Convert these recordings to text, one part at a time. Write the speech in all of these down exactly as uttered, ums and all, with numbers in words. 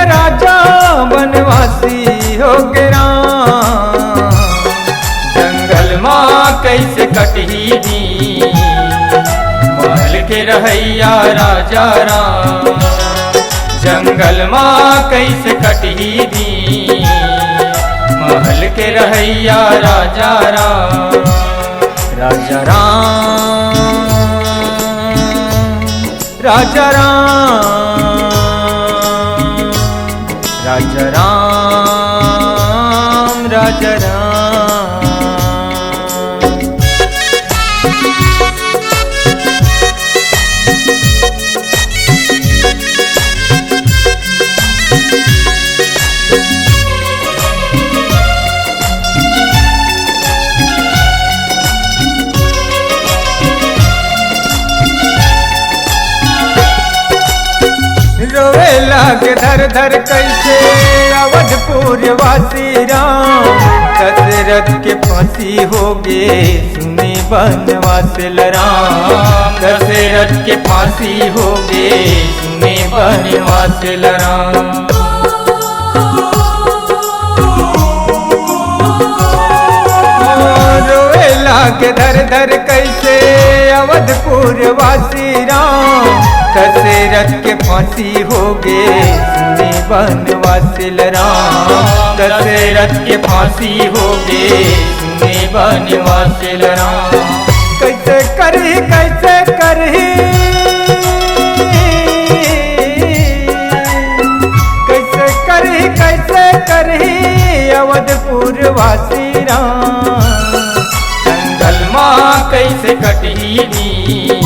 राजा बनवासी होगे राम, जंगल मा कइसे कटही दिन, महल के रहइया राजा राम। जंगल मा कइसे कटही दिन, महल के रहइया राजा राम। राजा राम, राजा राम, राजा राम, राजा राम। रोवे लागे धर धर कइसे अवधपुर वासी राम, दशरथ के फांसी होगे सुने बनवासी ल राम, दशरथ के फांसी होगे सुने बनवासी ल राम। रोवे लागे धर धर कइसे अवधपुर वासी राम, दशरथ के फांसी होगे सुने बनवासी ल राम, दशरथ के फांसी होगे सुने बनवासी ल राम। कइसे करही, कइसे करही, कइसे करही, कइसे करही अवधपुर वासी राम। जंगल मा कइसे कटही दिन,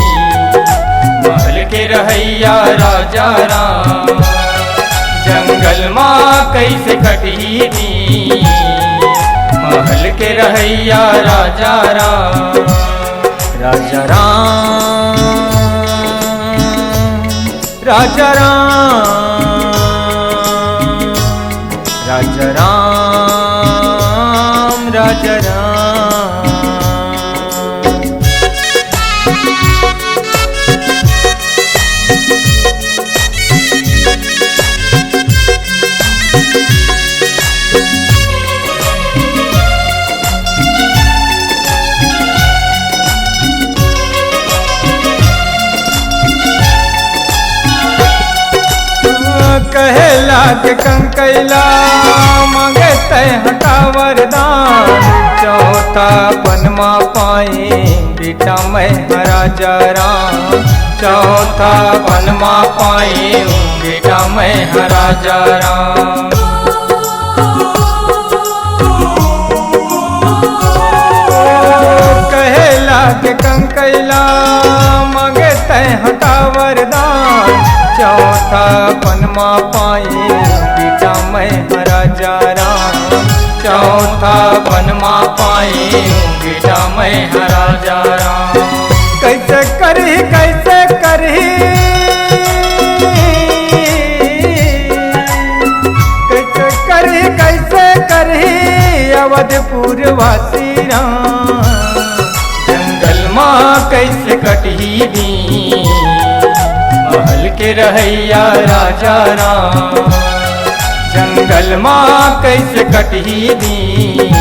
महल के रहइया राजा राम। जंगल मा कइसे कटही दिन, महल के रहइया राजा राम। राजा राम, राजा राम, राजा राम, राजा राम। कहे लागे कंकैला, मांगे तै हटा वरदान। चौथा पनमा पाई बेटा मैं हरा जा राम, चौथा पनमा पाई बेटा मैं हरा जा राम। कहे लागे कंकैला, मांगे तै हटा वरदान। चौथा पनमा पाई बेटा मैं हरा जा राम, चौथा पनमा पाई बेटा मैं हरा जा राम। कइसे करही, कइसे करही, कइसे करही, कइसे करही अवधपुर वासी राम। जंगल मा कइसे कटही दिन, महल के रहइया राजा राम। जंगल मा कइसे कटही दिन,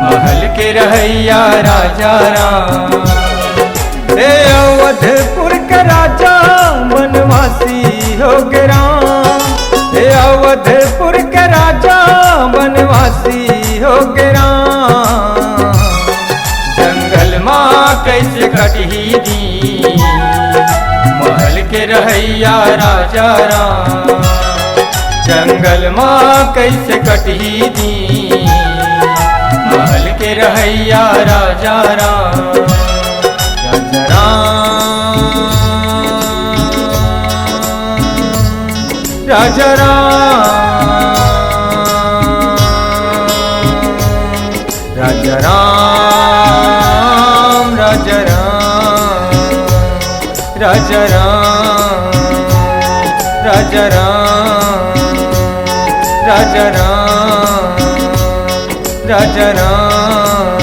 महल के रहइया राजा राम। हे अवधपुर के राजा बनवासी होगे राम, हे अवधपुर के राजा बनवासी होगे राम। जंगल मा कइसे कटही दिन, महल के रहइया राजा राम। जंगल मा कइसे कटही दिन, महल के रहइया राजा राम। राजा राम, राजा राम, राजा राम, राजा राम, राजा राम, राजा राम, राजा राम, राजा राम।